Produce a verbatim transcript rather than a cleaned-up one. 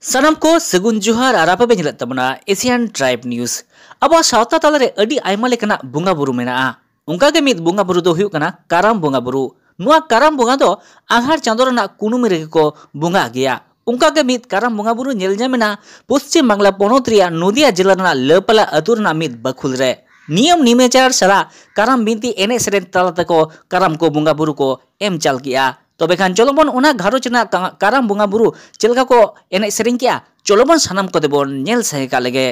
ᱥᱟᱱᱟᱢ ᱠᱚ ᱥᱟᱹᱜᱩᱱ ᱡᱚᱦᱟᱨ ᱟᱨ ᱟᱯᱮ ᱯᱮ ᱧᱮᱞᱮᱫ ᱛᱟᱵᱚᱱᱟ Asian Tribe News᱾ ᱟᱵᱚᱣᱟᱜ ᱥᱟᱶᱛᱟ ᱛᱟᱞᱟᱨᱮ ᱟᱹᱰᱤ ᱟᱭᱢᱟ ᱞᱮᱠᱟᱱᱟᱜ ᱵᱚᱸᱜᱟ ᱵᱩᱨᱩ ᱢᱮᱱᱟᱜᱼᱟ᱾ ᱚᱱᱠᱟᱜᱮ ᱢᱤᱫ ᱵᱚᱸᱜᱟ ᱵᱩᱨᱩ ᱫᱚ ᱦᱩᱭᱩᱜ ᱠᱟᱱᱟ ᱠᱟᱨᱟᱢ ᱵᱚᱸᱜᱟ ᱵᱩᱨᱩ᱾ ᱱᱚᱣᱟ ᱠᱟᱨᱟᱢ ᱵᱚᱸᱜᱟ ᱫᱚ ᱟᱸᱜᱷᱟᱲ ᱪᱟᱸᱫᱳ ᱨᱮᱱᱟᱜ ᱠᱩᱱᱟᱹᱢᱤ ᱨᱮᱜᱮ ᱠᱚ ᱵᱚᱸᱜᱟᱜ ᱜᱮᱭᱟ᱾ ᱚᱱᱠᱟᱜᱮ ᱢᱤᱫ ᱠᱟᱨᱟᱢ ᱵᱚᱸᱜᱟ ᱵᱩᱨᱩ ᱧᱮᱞ ᱧᱟᱢ ᱮᱱᱟ ᱯᱚᱥᱪᱤᱢ ᱵᱟᱝᱞᱟ ᱯᱚᱱᱚᱛ ᱨᱮᱭᱟᱜ ᱱᱚᱫᱤᱭᱟ ᱡᱮᱞᱟ ᱨᱮᱱᱟᱜ ᱞᱟᱹᱯᱟᱞᱟ ᱟᱹᱛᱩ ᱨᱮᱱᱟᱜ ᱢᱤᱫ ᱵᱟᱹᱠᱷᱩᱞ ᱨᱮ᱾ ᱱᱤᱭᱚᱢ ᱱᱤᱢᱟᱪᱟᱨ ᱥᱟᱞᱟᱜ ᱠᱟᱨᱟᱢ ᱵᱤᱱᱛᱤ ᱮᱱᱮᱡ ᱥᱮᱨᱮᱧ ᱛᱟᱞᱟ ᱛᱮᱠᱚ ᱠᱟᱨᱟᱢ ᱠᱚ ᱵᱚᱸᱜᱟ ᱵᱩᱨᱩ ᱠᱚ ᱮᱢ ᱪᱟᱞ ᱠᱮᱜᱼᱟ᱾ ᱛᱚᱵᱮ ᱠᱷᱟᱱ ᱪᱚᱞᱚ ᱵᱚᱱ ᱚᱱᱟ ᱜᱷᱟᱨᱚᱸᱡᱽ ᱨᱮᱱᱟᱜ ᱠᱟ-, ᱠᱟᱨᱟᱢ ᱵᱚᱸᱜᱟ ᱵᱩᱨᱩ ᱪᱮᱫ ᱞᱮᱠᱟ ᱠᱚ ᱮᱱᱮᱡ ᱥᱮᱨᱮᱧ ᱠᱮᱜᱼᱟ, ᱪᱚᱞᱚ ᱵᱚᱱ ᱥᱟᱱᱟᱢ ᱠᱚᱛᱮ ᱵᱚᱱ ᱧᱮᱞ ᱥᱟᱸᱜᱮ ᱠᱟᱜ ᱞᱮᱜᱮ᱾